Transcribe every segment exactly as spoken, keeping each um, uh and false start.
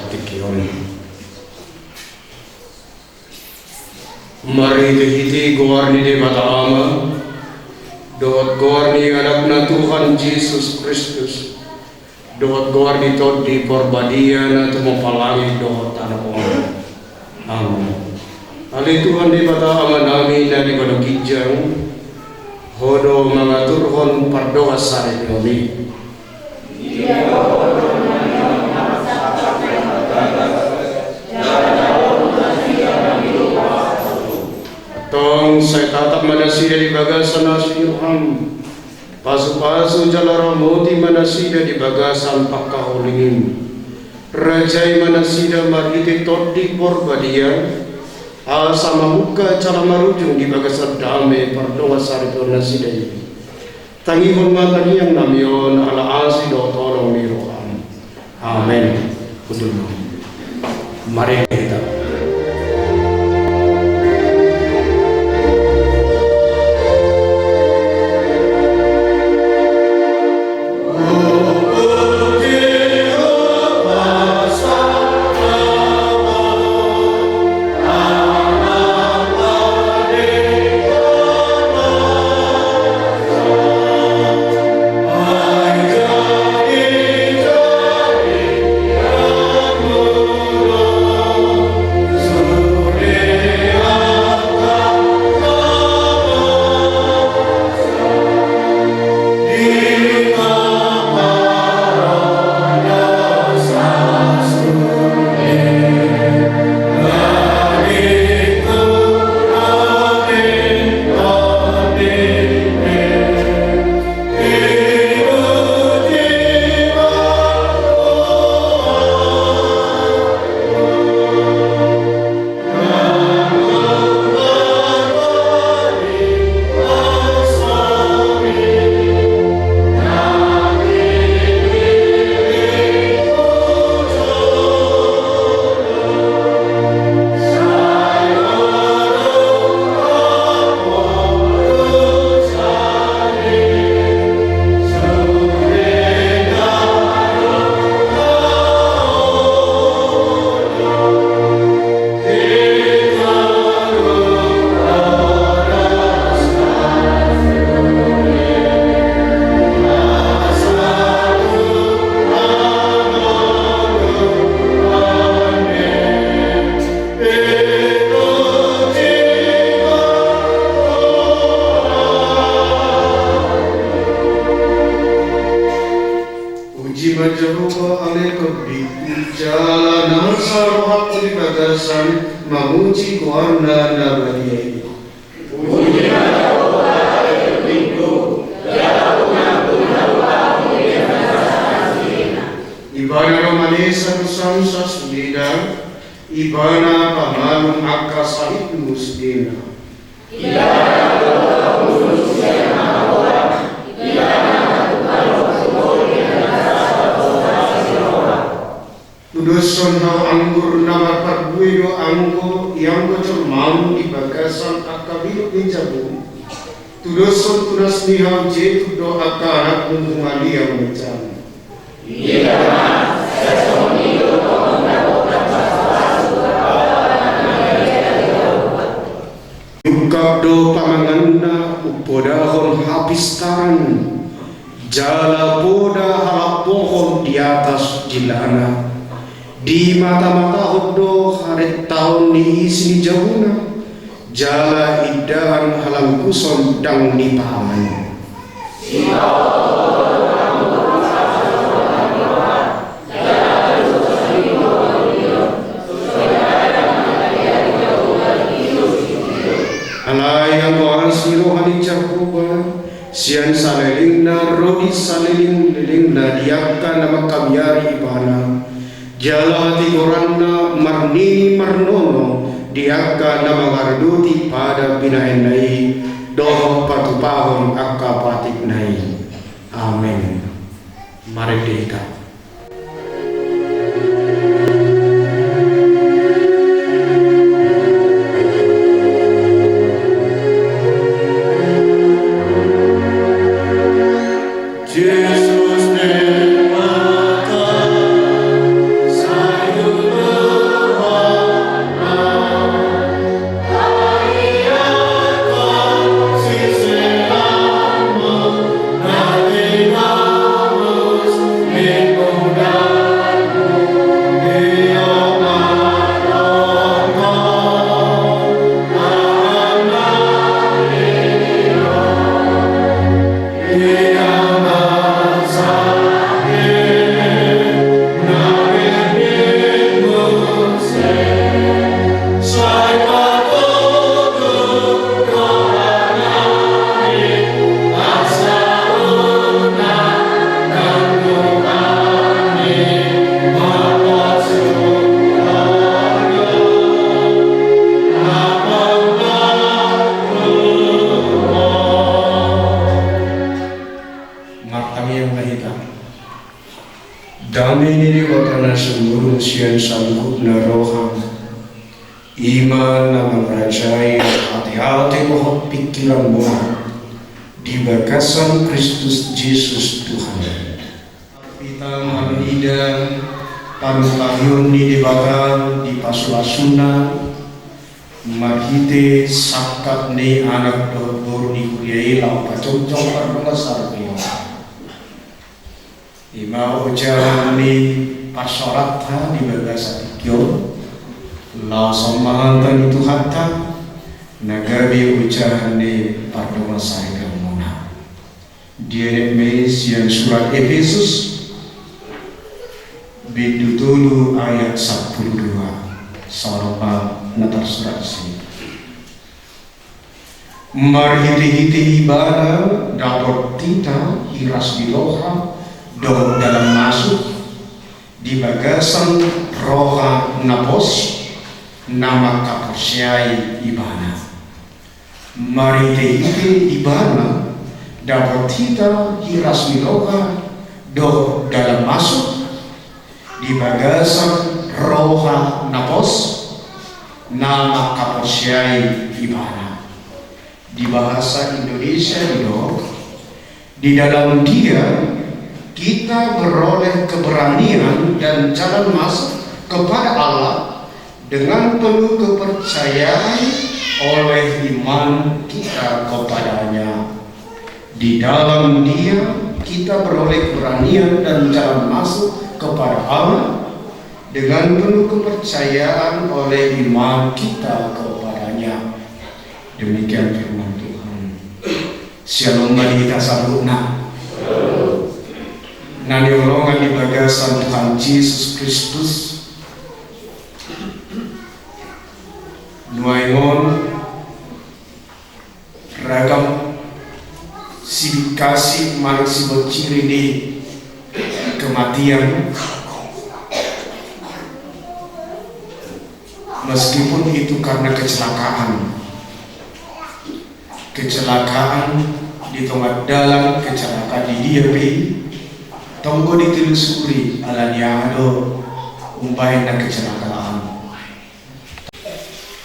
Tingki on. Marhitehite goar ni Debata Ama, dohot goar ni Anakna Tuhan Jesus Kristus, dohot goar ni Tondi Porbadia na tumompa langit dohot tano on. Amen. Ale Tuhan Debata Amanami na di banua ginjang, Ho do mangaturhon pardongansaripeon i. Antong sai tatap ma nasida di bagasan asi ni roham. Pasupasu jala ramoti ma nasida di bagasan pangkaholingim. Rajai ma nasida marhite Tondi Porbadia, asa mamungka jala marujung di bagasan dame pardongansaripeon nasida i. Tangihon ma tangiangnami on ala asi dohot holong ni roham. Amen. Hundul ma. Marende hita. Puji ma Jahowa ale tondingku, jala nasa rohangku di bagasan mamuji goarna na badia i. Puji ma Jahowa ale tondingku, jala unang unang rohangku di bagasan asi ni rohana. Ibana do manesa dosamu sasudena, Ibana pamalum angka sahitmu sudena. Tudoshon hau anggur na marparbue do anggo ianggo jolmam di bagasan angka biluk ni jabum. Tudoshon tunas ni hau jetun do angka anakmu humaliang manjalo. Diungkap do pamanganna umpodahon hapistaran, jala poda halak pohon di atas dilana. Dimatamatahon do harentaon ni isi ni jabuna, jala indaan halangkuson ndang nipahaman. Alai anggo asi ni roha ni Jahowa, sian salelengna ro di salelenglelengna di angka na mangkabiari Ibana. Jala hatigoranna marnini marnono di angka na mangaradoti pada binahenna i dohot patupahon angka patikna i. Amen. Marende hita. Sian saluhutna roham, i ma na mangarajai ateate dohot pingkiranmuna di bagasan Kristus Jesus Tuhan. Hita marnida panutahion ni Debata di pasupasunna marhite sangkap ni anak dohot boru ni huria i laho pajongjong pardongansaripeon. I ma ojahan ni parsaoranta di bagasan tingki on, laos on ma hata ni Tuhanta na gabe ojahan ni pardongansaripeonmuna. Dienet ma i sian surat Epesus bindu tolu ayat sampulu dua, sahat ma na tarsurat disi. Marhitehite Ibana dapot hita hiras ni roha dohot dalan masuk di bagasan roha na pos na mangkaporseai Ibana. Marhitehite Ibana dapot hita hiras ni roha dohot dalan masuk di bagasan roha na pos na mangkaporseai Ibana. Di bahasa Indonesia didok, di dalam Dia kita beroleh keberanian dan jalan masuk kepada Allah dengan penuh kepercayaan oleh iman kita kepada-Nya. Di dalam Dia kita beroleh keberanian dan jalan masuk kepada Allah dengan penuh kepercayaan oleh iman kita kepada-Nya. Demikian firman Tuhan. Syalom bagi hita saluhutna na niholongan di bagasan Tuhan Jesus Kristus. Nuaeng on ragam sibingkasi manang sibonciri ni kematian, meskipun itu karena kecelakaan. Kecelakaan di tengah dalan, kecelakaan di dia pe, tong do ditelusuri ala ni aha do umbahen na kecelakaan.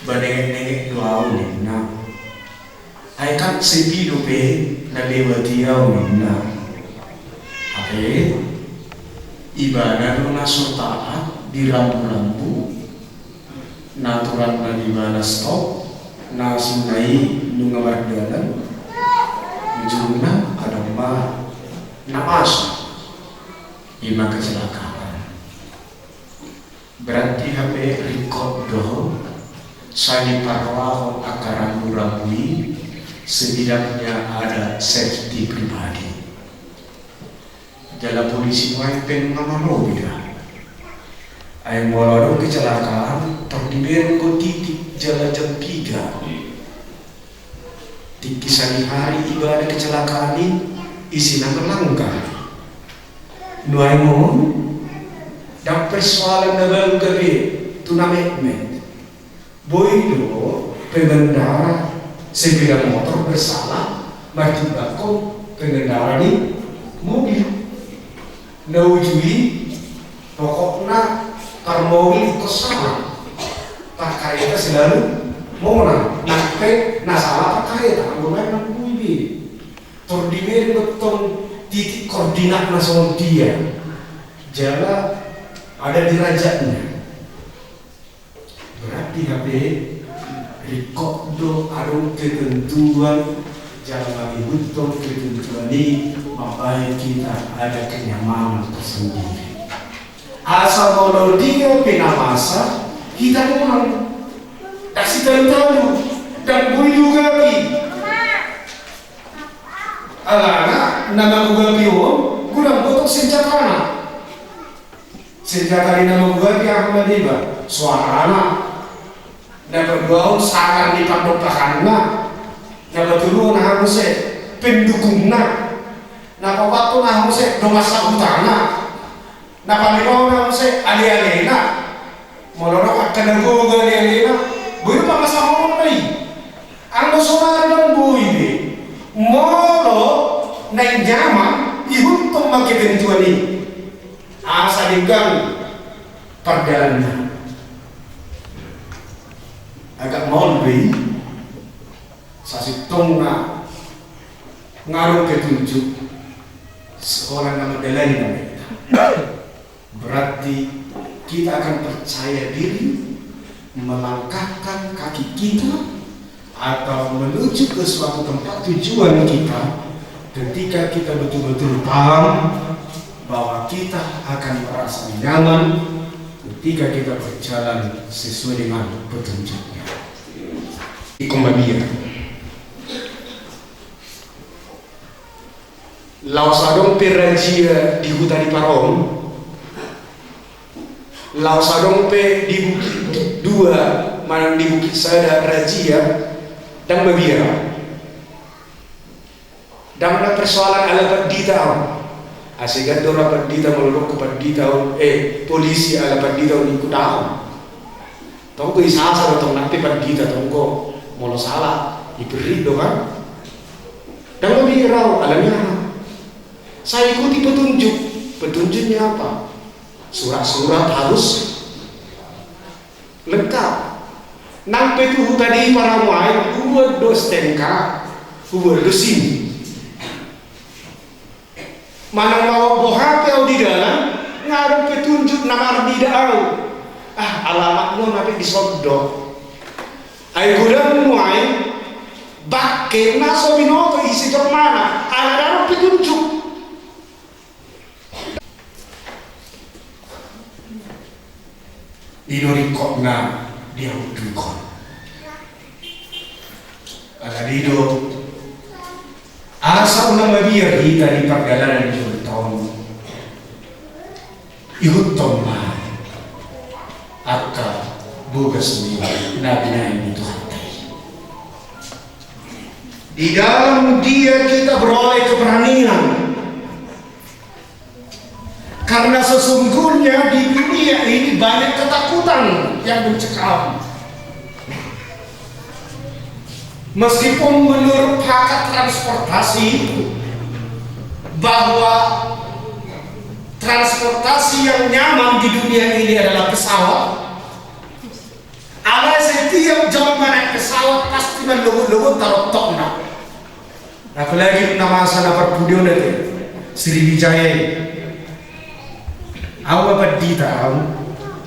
Banengetnenget do ahu ninna. Ai kan sepi dope na lewat i ahu ninna. Hape ibana do na so taat di ramburambu. Na aturan na di ibana stop, na sinna i nunga mardalan. Ujungna adong ma na masa, i ma kecelakaan. Berarti hape ringkot do sai diparrohahon angka ramburambu i, setidaknya ada safety pribadi. Jala polisi nuaeng pe nunga malobi da. Ai molo adong kecelakaan, tor dibereng do titik jala jam piga. Tingki sadihari ibana kecelakaan i, isi na melanggar. Nuaeng on, ndang persoalan na balga be tu na metmet. Boi do pengendara sepeda motor bersalah martimbangkon pengendara ni mobil. Na uju i pokokna parmobil ingkon salah, parkareta selalu monang, nang pe na salah parkareta, anggo naeng nang boi be. Tor dibereng do tong titik koordinatna songon dia. Jala ada derajatnya. Berarti hape ringkot do adong ketentuan, jala mangihuthon ketentuan i mambahen hita ada kenyamanan tersendiri. Asa molo dia pe na masa, hita monang. Ndang sitalutalu, ndang boi diugapi. Alana na mangugapi on godang botok senjatana. Senjata ni na mangugapi aha ma deba? Soarana. Na paduahon sanggar ni pandompakanna. Na patoluhon aha muse? Pendukungna. Na paopathon aha muse? Dongan sahutana. Na palimahon aha muse? Alealena. Molo adong angka na gogo alealena, boi do pamasahononna i. Anggo sonari ndang boi be. Molo naeng nyaman, ihuthon ma ketentuan i. Asa denggan Pardalanna. Agak maol be i, sasintongna nga adong petunjuk seorang na mandalani na. Berarti kita akan percaya diri melangkahkan kaki kita atau menuju ke suatu tempat tujuan kita ketika kita betul-betul paham bahwa kita akan merasa nyaman ketika kita berjalan sesuai dengan petunjuknya. Ingkon mabiar. Laos adong pe razia di huta di Parom, laos adong pe di Bukit Dua manang di Bukit Sada razia, ndang mabiar. Ndang na persoalan ala pandita au. Asa igat do ra pandita molo dok pandita au, eh, polisi ala pandita au, ikut au. Tong do isasa do tong, nang pe pandita tong do molo sala iperit do kan. Ndang mabiar au, alani aha? Saya ikuti petunjuk. Petunjuknya apa? Surat-surat harus lengkap. Nang pe tu huta di Parom ai, hubuat do STNK, hubuat do SIM. Manang laho boha pe au di dalan, nga adong petunjuk na marnida au. Ah, alamat on hape disondok. Ai godang nuaeng, bangkena so binoto ise jolmana, ala ndang adong petunjuk. I do ringkotna di hamu dungkon. Alani i do, asa unang mabiar hita di pardalanan ni jolma on, ihuthon ma angka bogas ni na binahen ni Tuhanta i. Di dalam dia kita beroleh keberanian. Karena sesungguhnya di dunia ini banyak ketakutan yang mencekam. Meskipun menurut pakar transportasi bahwa transportasi yang nyaman di dunia ini adalah pesawat, alai setiap jolma naek pesawat pasti manlogot-logot taroktokna. Apalagi na masa na parpudi on ate, Sriwijaya i. Au ma pandita au,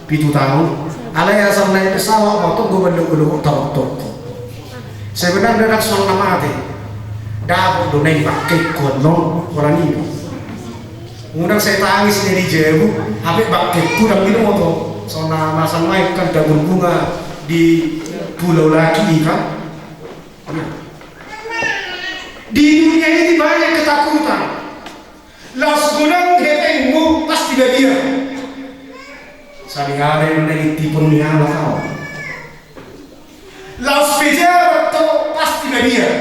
pitu taon. Alai asa naek pesawat ma tong do manlogot-logot taroktokku. Sebenarna ndang songon na mate. Dapot do naeng bangkengku annon, holan i do. Unang sai tangis na di jabu, hape bangkengku ndang binoto. Songon na masa nuaeng kan tabur bunga di pulau laki i kan. Di dunia ini banyak ketakutan. Laos godang hepengmu pasti mabiar. Sadihari do na itipon ni halak au. Laos pejabat do pasti mabiar.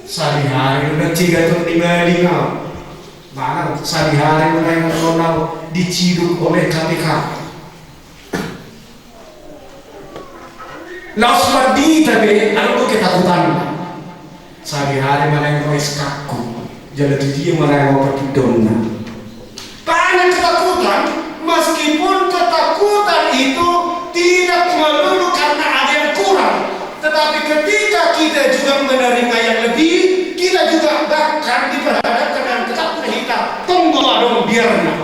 Sadihari do na cigaton ni maling au. Manang sadihari do na ingaton au diciduk oleh K P K. Laos pandita be adong do ketakutanna. Sadihari ma naeng ro S K-ku, jala tu dia ma naeng ro patindonna. Banyak ketakutan, meskipun ketakutan itu tidak melulu karena ada yang kurang, tetapi ketika kita juga menerima yang lebih, kita juga bahkan diperhadapkan dengan ketakutan kita. Tong do adong biarna.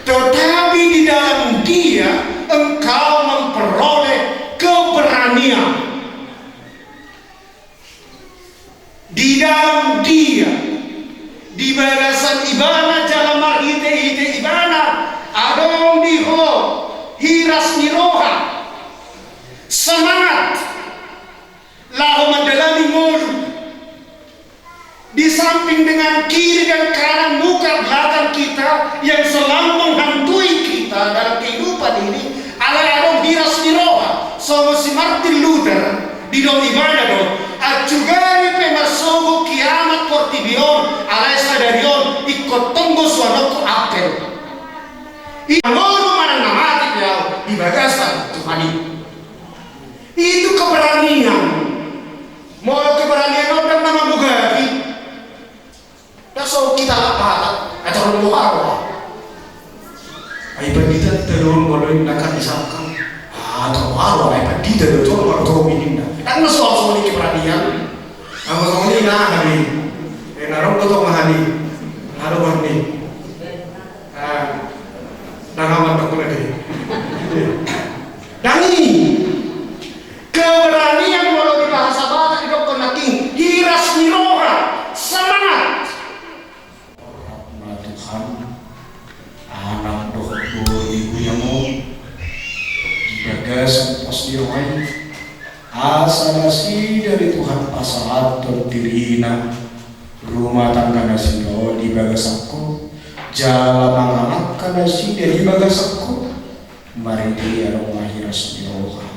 Tetapi di dalam Dia engkau memperoleh keberanian. Di dalam Dia, di bagasan Ibana jala marhite-hite Ibana, adong di ho hiras ni roha, semangat, laho mandalani ngolu. Di samping dengan kiri dan kanan muka belakang kita yang selalu menghantui kita dalam kehidupan ini, alai adong hiras ni roha, songon si Martin Luther, didok ibana do, ancuran pe marsogot kiamat portibi on, alai sadari on ingkon tong do suanonku apel. Ingkon do manang na mate pe au di bagasan Tuhan i. Itu keberanian. Molo keberanian on ndang na mambogapi, ndang so kita lapatan, ajaran bohal. Ai pandita, tadong molo inna kan disangkang. Ah, tau aro ai pandita do tong molo tong ninna. Kan na soal soal ni keberanian. Ama tong ninna hami. Eh, narong do tong hami. Aro hami. Ah, nang aman tak pernah deh. Dangi. Keberanian molo di bahasa Batak didokkon nangkin hiras ni roha, semangat. Rahmat Tuhan, anak dohot boru ni Guyang on, di bagasan pos ni roha i, asa nasida di Tuhan pasahathon dirina, rumah tangga nasida on di bagasan ho, jala mangalangka nasida di bagasan ho. Marhite i adong ma hiras ni roha,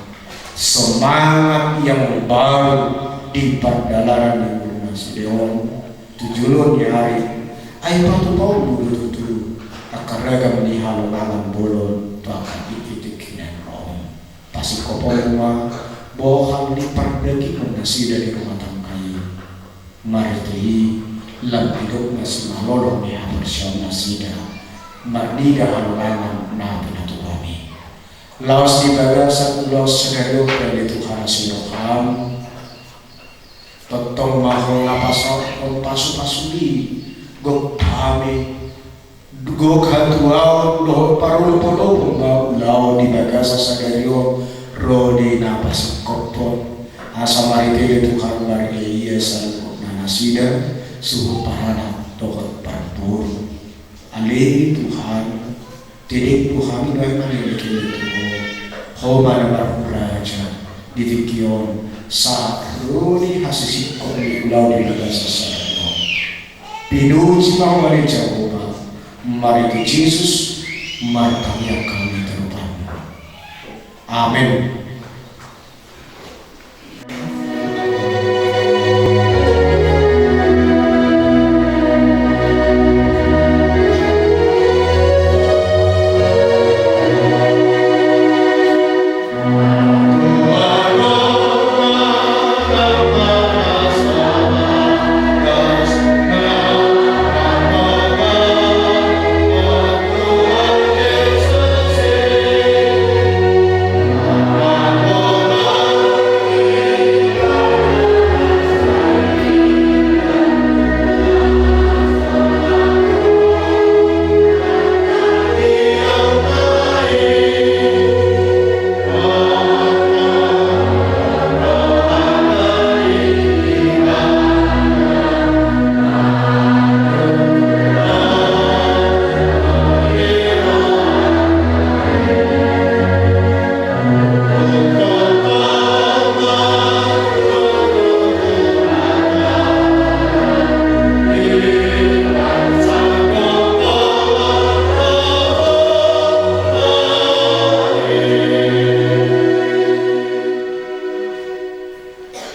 semangat yang baru di pardalanan ni ngolu nasida on tu joloan ni ari. Ai patupaon do tutu angka ragam ni halongangan bolon tu angka tingki-tingki na ro on. Pasingkopon ma bohal ni pardagingon nasida di rumah tangga i. Marhite i lam didok na simalolong ni haporseaon nasida marnida halongangan na pinatupa i. Laos di bagasan ulaon sadari on, ale Tuhan asi ni roham, tongtong ma Ho na pasahathon pasu-pasu i, gok hami, gok hatuaon dohot parolopolopon ma ulaon di bagasan sadari on ro di na pasingkophon. Asa marhite i Tuhan, marhite i ia saluhutna nasida suhut paranak dohot parboru. Ale Tuhan, tedeng do hami nuaeng mangelek-elek tu Ho. Ho ma na marhuraja di tingki on sahat ro di hasisingkop ni ulaon di bagasan sadari on. Pinuji ma Ho ale Jahowa, marhite Jesus martangiang hami tu Ho. Amen.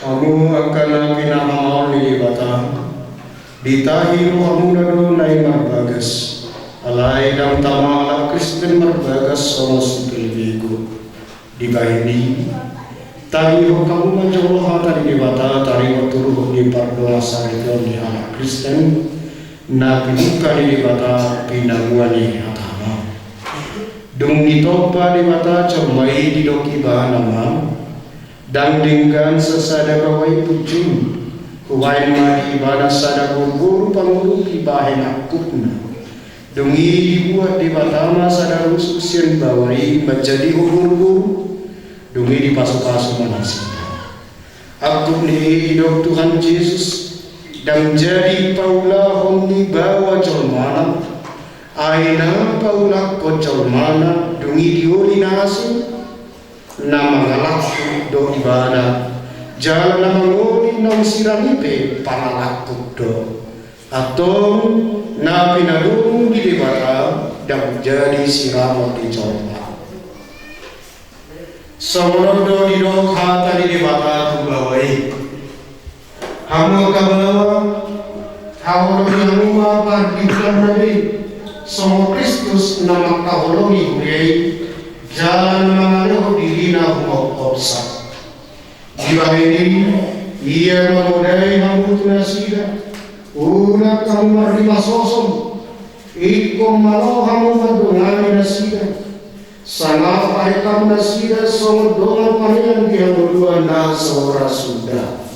Hamu angka na pinahamaol ni Debata, ditahi rohamuna do na i marbagas. Alai ndang tama halak Kristen marbagas songon sipelbegu. Dibahen i, tangihon hamu ma jolo hata ni Debata taringot tu ruhut ni pardongansaripeon ni halak Kristen na pimungka ni Debata pinamuan ni hatana. Dung ditompa Debata jolma i, didok Ibana ma, ndang denggan sasada baoa i punjung. Hubahen ma di ibana sada boruboru pangurupi bahen angkupna. Dung i dibuat Debata ma sada rusuk sian baoa i manjadihon boruboru. Dung i dipasupasu ma nasida. Angkup ni i didok Tuhan Jesus, ndang jadi paulahon ni baoa jolmana, ai na paulahon jolmana. Dung i dioli na asing, na mangalangkup do ibana, jala na mangoli naung sirang i pe pangalangkup do. Antong na pinadomu ni Debata ndang jadi sirangon ni jolma. Songon on do didok hata ni Debata tu baoa i. Hamu angka baoa, haholongi hamu ma pardihulan na be, songon Kristus na mangkaholongi huria i, jala na mangalehon dirina humophopsa. Dibahen i, ia mamodai hamu tu nasida, unang hamu marrimasosom, ingkon malo hamu mandongani nasida, Sangapai hamu nasida songon dongan panean di hangoluan na so ra suda.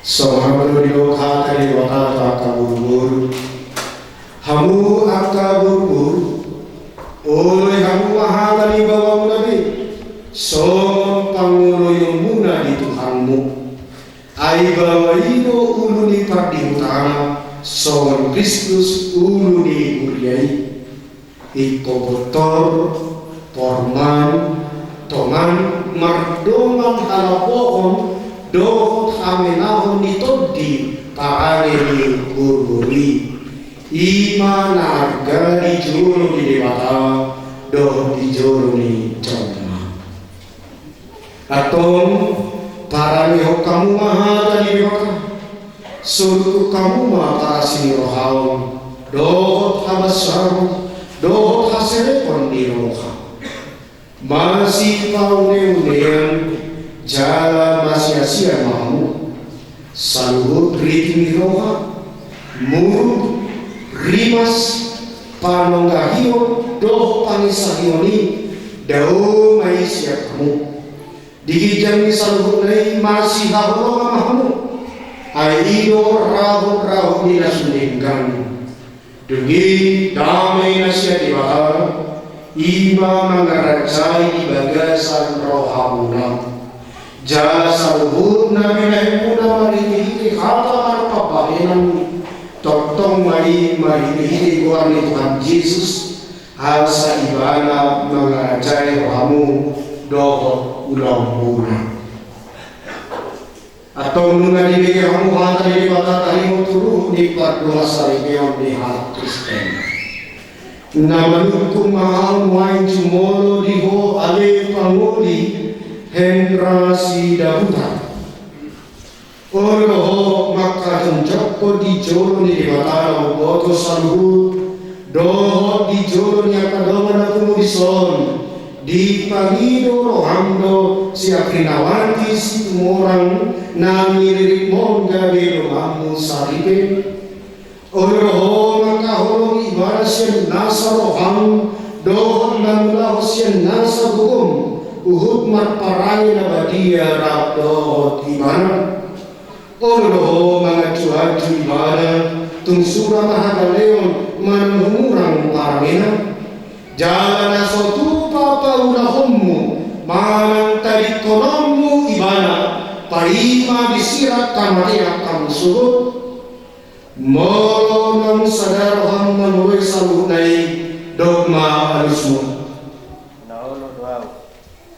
Songon on do didok hata ni Debata tu angka boruboru. Hamu angka boruboru, oloi hamu ma hata ni baoamuna be songon pangoloionmuna di Tuhanmu. Ai baoa i do ulu ni pardihutana, songon Kristus ulu ni huria i. Ingkon pintor, porman, tongan, mardongan halapohon dohot hamenahon ni tondi parange ni boruboru i. I ma na arga di jolo ni Debata dohot di jolo ni jolma. Antong, parangehon hamu ma hata ni Debata. Solukhon hamu ma parasi ni roha on, dohot habasaron, dohot haserepon ni roha. Masipauneunean jala masiasian ma hamu. Saluhut riting ni roha, muruk, rimas, panonggahion dohot pangisahion i, dao ma i sian hamu. Di ginjang ni saluhutna i masihaholongan ma hamu. Ai i do rahut-rahut ni na sun denggan. Dung i dame na sian Debata, i ma mangarajai di bagasan rohamuna. Jala saluhut na binahenmuna marhite-hite hata marpambahenan, tongtong ma i marhite-hite goar ni Tuhan Jesus, asa Ibana mangarajai rohamu dohot ulaonmuna. Antong nunga dibege hamu hata ni Debata, taringot tu ruhut ni pardongansaripeon ni halak Kristen. Na manungkun ma au nuaeng jumolo di ho ale pangoli Hendra Sidabutar. Olo do ho mangkajongjongkon di jolo ni Debata na umboto saluhut, dohot di jolo ni angka dongan na pungu dison, dipangido roham do si Afrinawanti Situmorang na niriritmon gabe donganmu saripe. Olo do ho mangkaholongi ibana sian nasa roham dohot mangulahon sian nasa gogom huhut marparange na badia rap dohot ibana. Olo do ho manganju-anju ibana tung sura marhagaleon manang humurang parangena. Jala na so tupa paulahonmu manang tadingkononmu ibana, paima disirang hamatean hamu sogot. Molo naung sada roham mangoloi saluhutna i, dok ma alusmu. Na olo do au,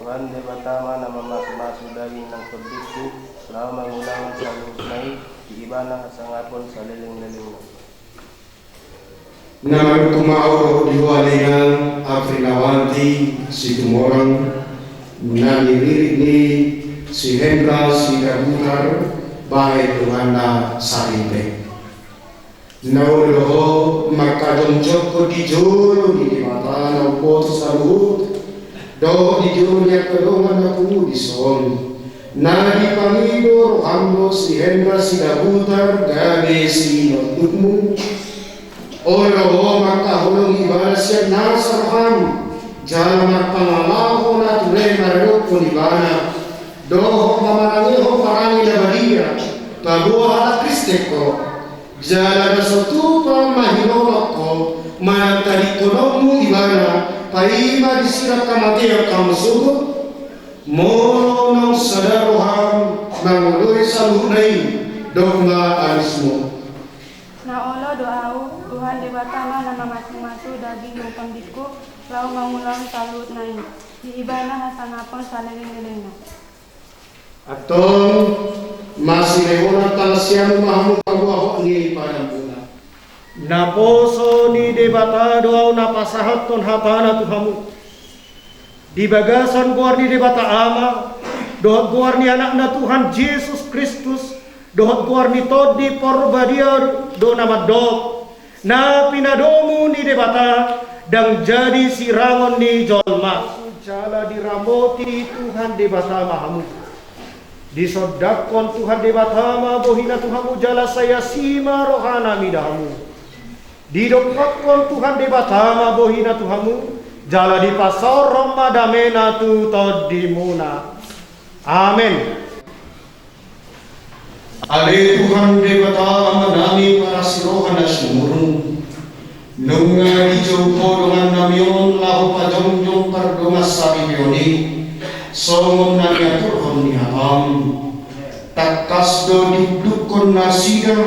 Tuhan Debata ma na mamasumasu daging nang tondingku, laho mangulahon saluhutna i di ibana hasangapon salelenglelengna. Na manungkun ma au dohot di ho ale inang Afrinawanti Situmorang, na niririt ni si Hendra Sidabutar bahen donganna saripe. Na olo do ho mangkajongjongkon di jolo ni Debata na umboto saluhut, dohot di jolo ni angka dongan na pungu dison, na dipangido roham do si Hendra Sidabutar gabe sinondukmu. Olo do ho mangkaholongi ibana sian nasa roham, jala marpangalaho na ture maradophon ibana, dohot mamarangehon parange na badia, paboa halak Kristen ho. Jala na so tupa mahinolong ho manang tadingkononmu ibana, paima disirang hamatean hamu sogot. Molo naung sada roham mangoloi saluhutna i, dok ma alusmu. Na olo do au, Tuhan Debata ma na mamasumasu daging nang tondingku, laho mangulahon saluhutna i di ibana hasangapon salelenglelengna. Antong, masilehonan tangan siamu ma hamu paboa hot ni padambulan. Naposo ni Debata do au na pasahathon hatana tu hamu. Di bagasan goar ni Debata Ama, dohot goar ni Anakna Tuhan Jesus Kristus, dohot goar ni Tondi Porbadia do na mandok, na pinadomu ni Debata, ndang jadi sirangon ni jolma. Jala diramoti Tuhan Debata ma hamu. Disondangkon Tuhan Debata ma bohina tu hamu jala sai asi ma rohana mida hamu. Didompakkon Tuhan Debata ma bohina tu hamu, Jala dipasaorhon ma damena tu tondimuna. Amen. Ale Tuhan Debata Amanami parasi roha na sumurung, nunga dijou Ho dongannami on laho pajongjong pardongansaripeon i, songon na niaturhon ni hataM. Tangkas do diundukhon nasida,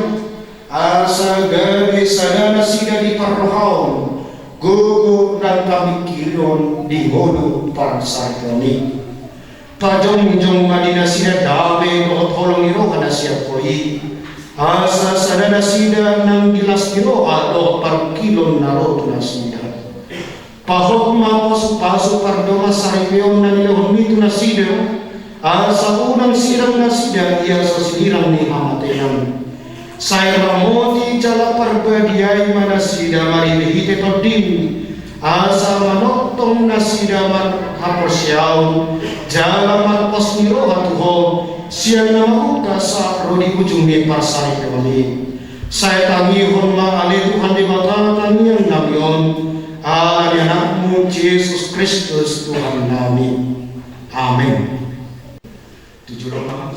asa gabe sada nasida di parrohaon, gogo nang pamingkirion di ngolu parsaripeon i. Pajongjong ma di nasida dame dohot holong ni roha na sian Ho i, asa sada nasida nang di las ni roha dohot parungkilon na ro tu nasida. Pahot ma pasupasu pardongansaripeon na nilehonMi tu nasida, asa unang sirang nasida ia so sinirang ni hamatean. Sai ramoti jala parbadiai ma nasida marhitehite TondiM, asa manongtong nasida marhaporseaon jala marpos ni roha tu Ho, sian na mamungka sahat ro di ujung ni parsaripeon i. Sai tangihon ma ale Tuhan Debata tangiangnami on, ala ni AnakMu Jesus Kristus Tuhannami. Amen. Tujuh lima.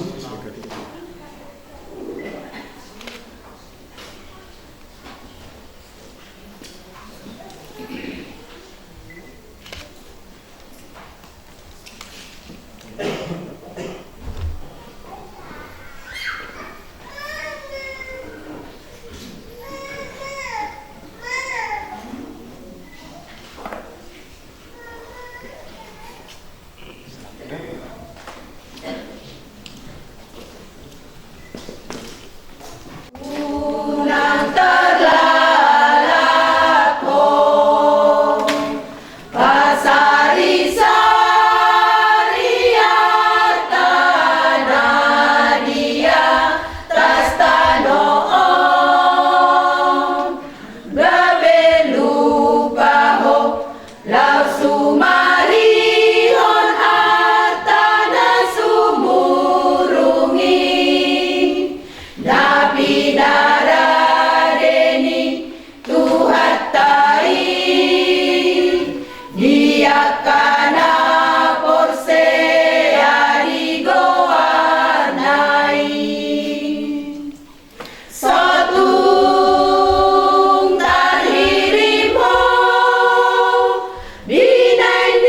Unang tarlalap ho, pasari-sari arta na di atas tano on, gabe lupa ho laho sumarihon arta na sumurung i, na pinarade ni Tuhanta i di angka na porsea di goarna i. So tung tarhirim ho binahen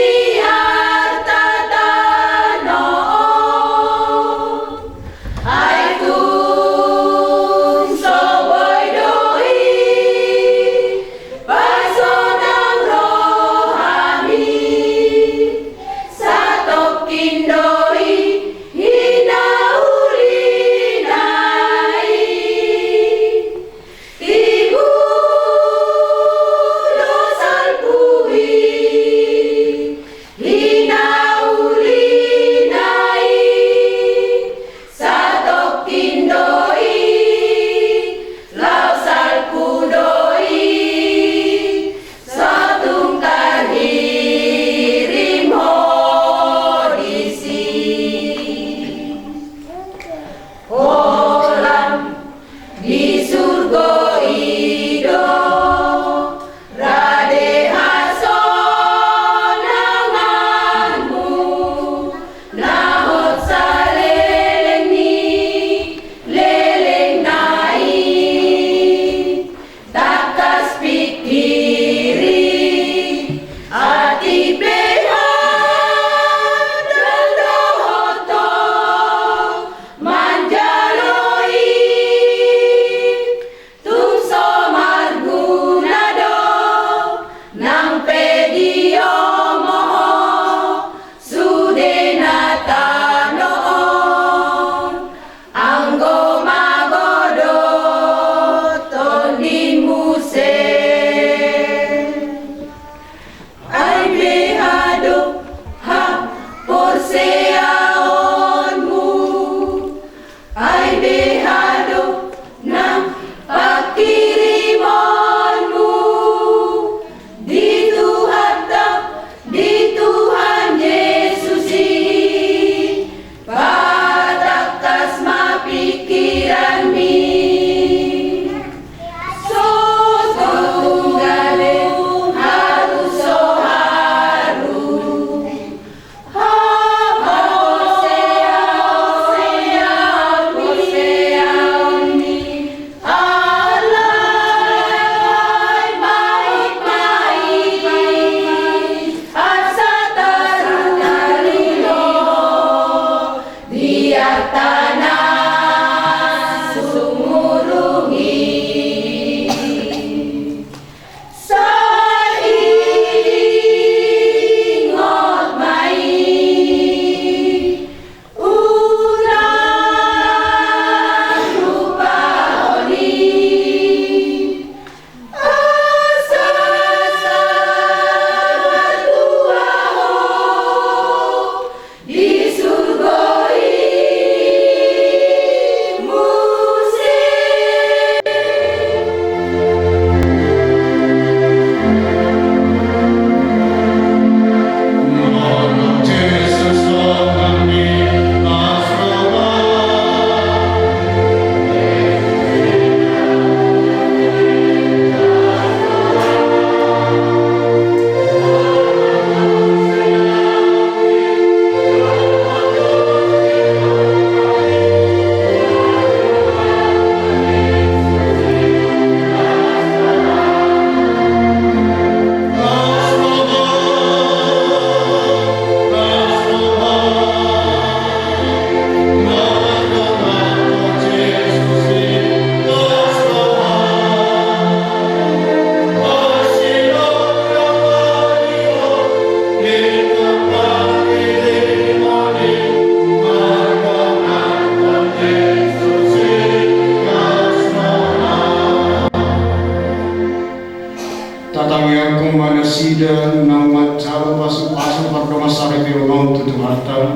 Pasu-pasu pardongansaripeon on tu Tuhanta,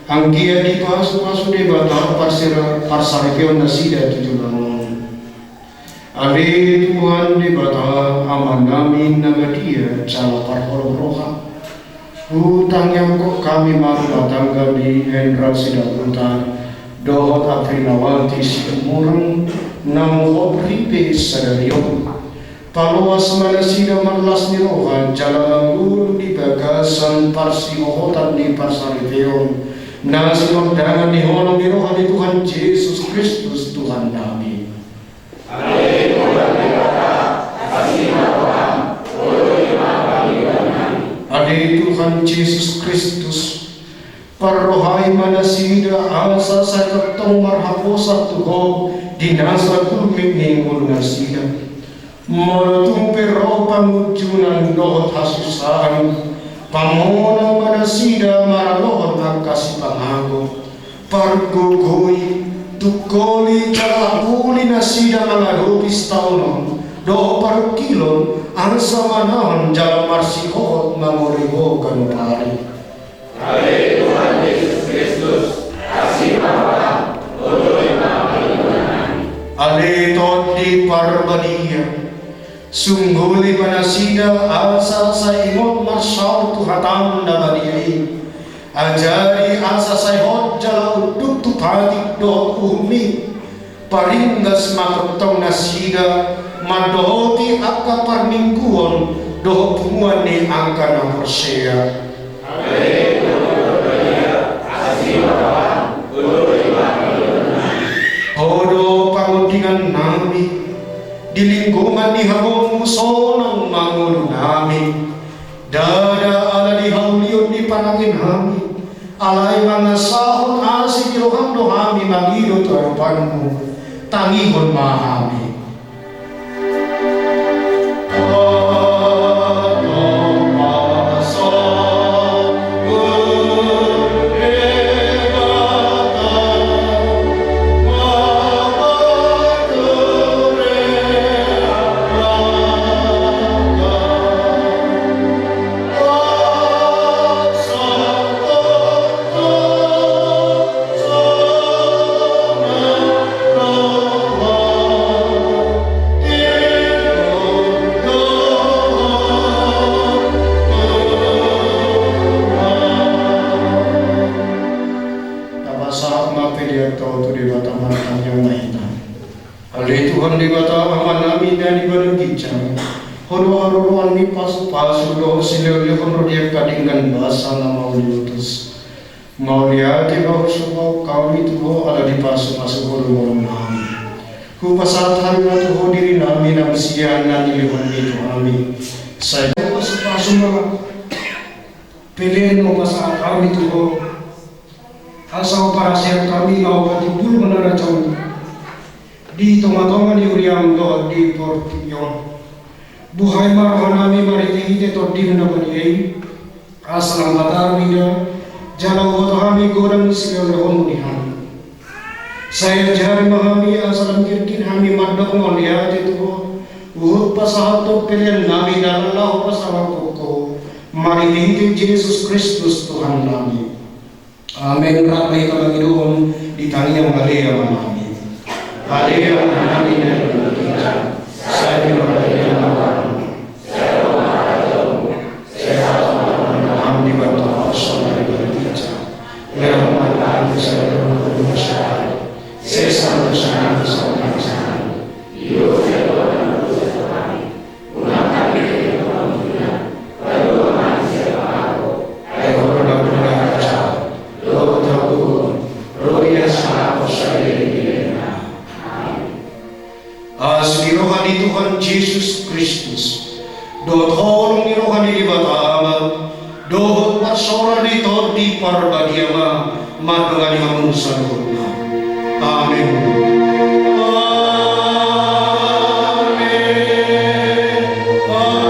anggiat dipasupasu Debata parsera-, parsaripeon nasida tu joloan on. Ale Tuhan Debata, Amanami na badia jala parholong roha, hutangiangkon hami ma rumah tangga ni Hendra Sidabutan dohot Aprinawati Situmorang naung hot ripe sadari on. Paloas ma nasida marlas ni roha jala mangolu di bagasan parsihohotan ni parsaripeon na sinondangkon ni holong ni roha ni Tuhan Jesus Kristus Tuhannami. Ale Tuhan Jesus Kristus, parrohai ma nasida asa sai tongtong marhaposan tu Ho di nasa gulmit ni ngolu nasida. Molo tung pe ro pangunjunan dohot hasusaan, pamonang ma nasida maralohon angka sipangago, pargogoi, tungkoli jala uli nasida mangadopi sitaonon dohot parungkilon, asa manahan jala marsihohot mangoli Ho ganup ari. Ale Tuhan Jesus Kristus, asi ma roham, botori ma pangidoannami. Ale Tondi Parbadia, sungguli ma nasida asa sai ingot marsaor tu hatam na badia i. Ajari asa sai hot jala unduk tu patik dohot uhummi. Paringgas ma tongtong nasida mandohoti angka parmingguon dohot punguan ni angka na porsea. Ho do pangondingannami, di linggoman ni habongmu sonang ma ngolunami. Ndada ala di haulion ni panangenami, alai mangasahon asi ni roham do hami mangido tu adopanmu. Tangihon ma hami. Tapasahat ma peleanta on tu Debata, martangiang ma hita. Ale Tuhan Debata, Amanami na di banua ginjang, Ho do haroroan ni pasupasu dohot silehonlehon ro di angka denggan basa na mauliutus. Mauliate ma husombahon hami tu Ho ala dipasupasu Ho do ngolunami. Hupasahat hami ma tu Ho dirinami na sian na nilehonMi tu hami. Sai pasupasu ma pelean na hupasahat hami tu Ho. Asa huparaseang hami laho patimbul manarajaon di tongatonga ni huriaM dohot di portibi on. Buhai ma rohanami marhitehite TondiM na badia i, asa lam patar mida jala huboto hami godang ni silehonlehonMu di hami. Sai ajari ma hami asa lam girgin hami mandok mauliate tu Ho, huhut pasahathon peleannami dalan laho pasahathon Ho, marhitehite Jesus Kristus Tuhannami. Amen. Rap ma hita mangidohon di tangiang Ale Amanami. Ale Amanami na di banua ginjang, sai ma rohaM, sai ma rohaM, sai adong ma harajaonMu, sai saut ma harajaonMu, di banua tonga on songon na di banua ginjang. Bere ma hami sadari on hangoluan on sian hami. Sesa ma dosanami songon na sesa hami. Asi ni roha ni Tuhan Jesus Kristus, dohot holong ni roha ni Debata Ama, dohot parsaoran ni Tondi Parbadia ma mandongani hamu saluhutna. Amen. Amen. Amen. Amen.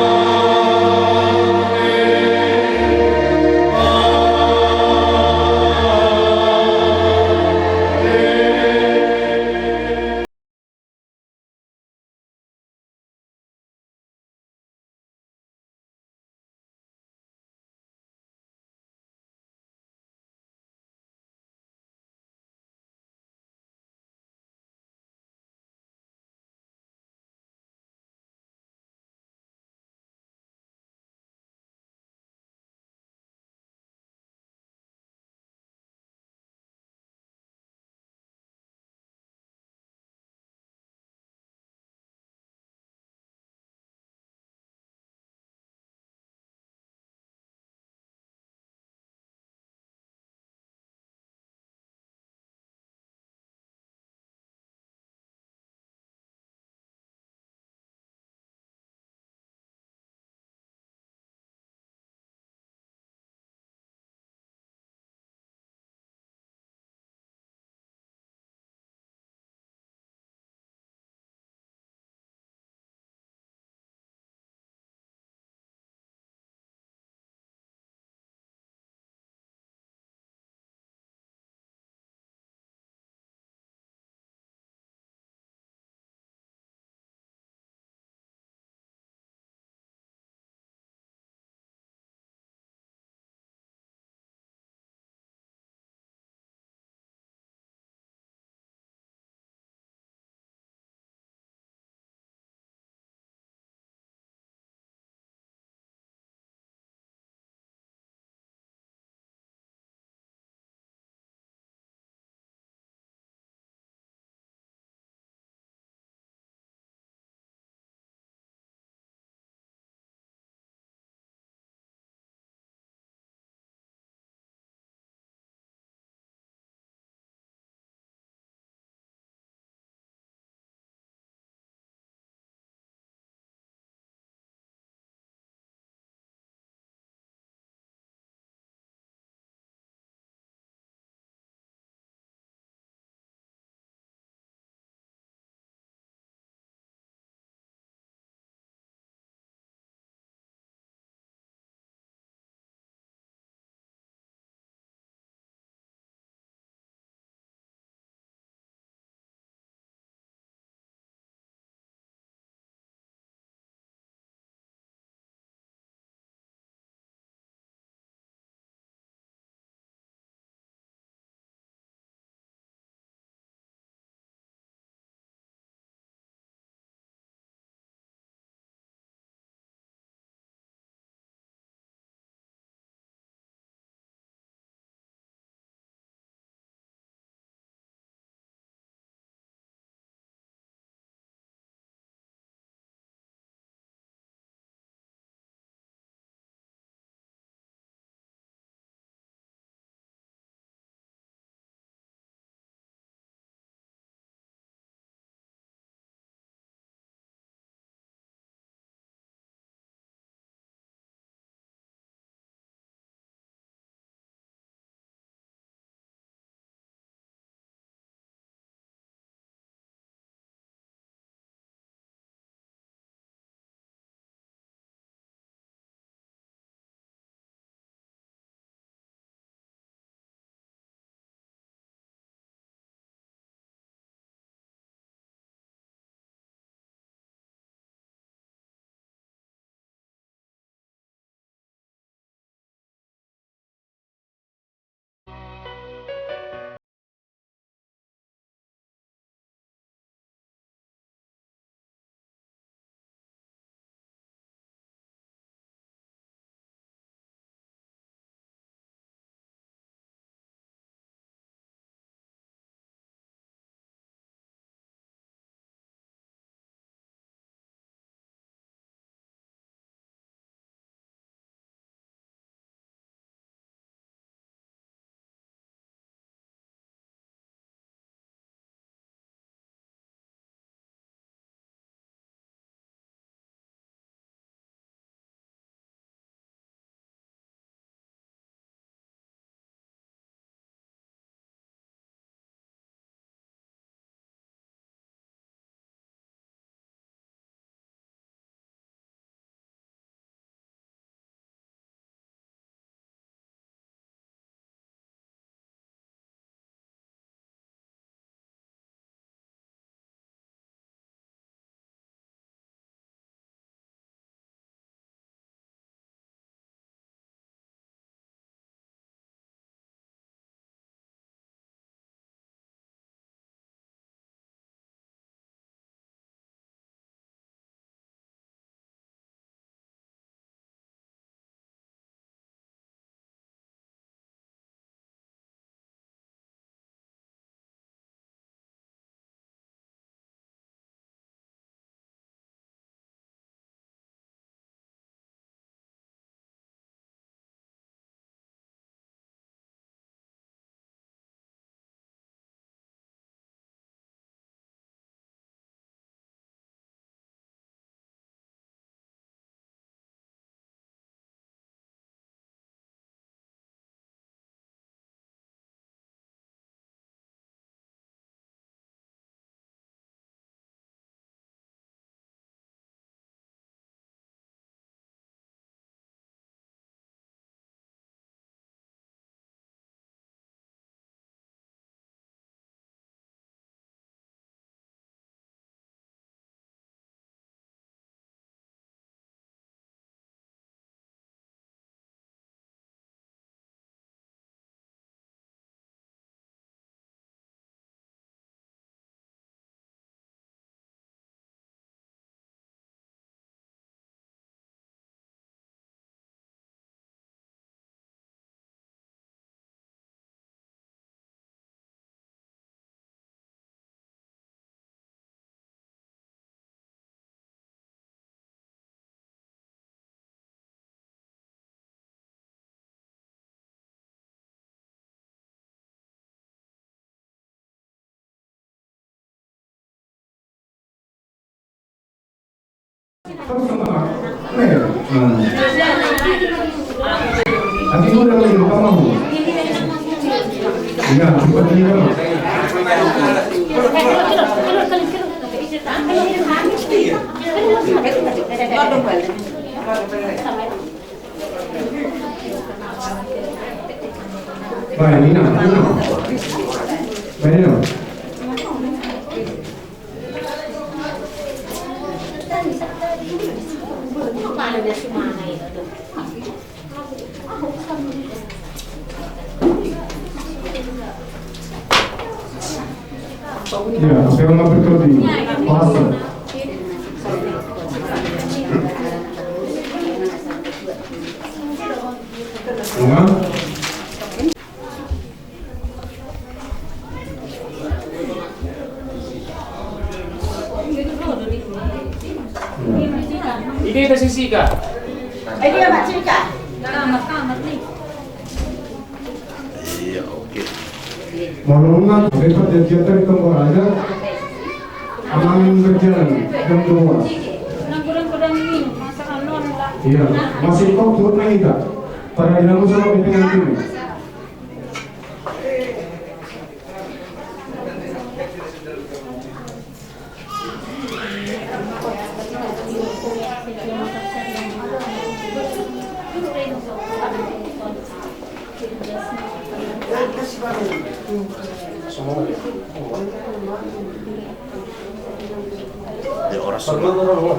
Terus sama. Eh, nah. Tapi gua udah main, bukan mau. Iya, bukan main, bukan mau. Baik, Nina, Nina. Baik, Nina. Ya, saya mau berhenti. Pas. Enggak. Ini kita sisika. Ini ya, Mak Cika. Iya, oke. Molo nunga, perjanjian dari Toraja, aman berjalan, jam dua. Iya, masih kok turun lagi, Kak. Pada bilang sama pengantin. Ya, orang semua.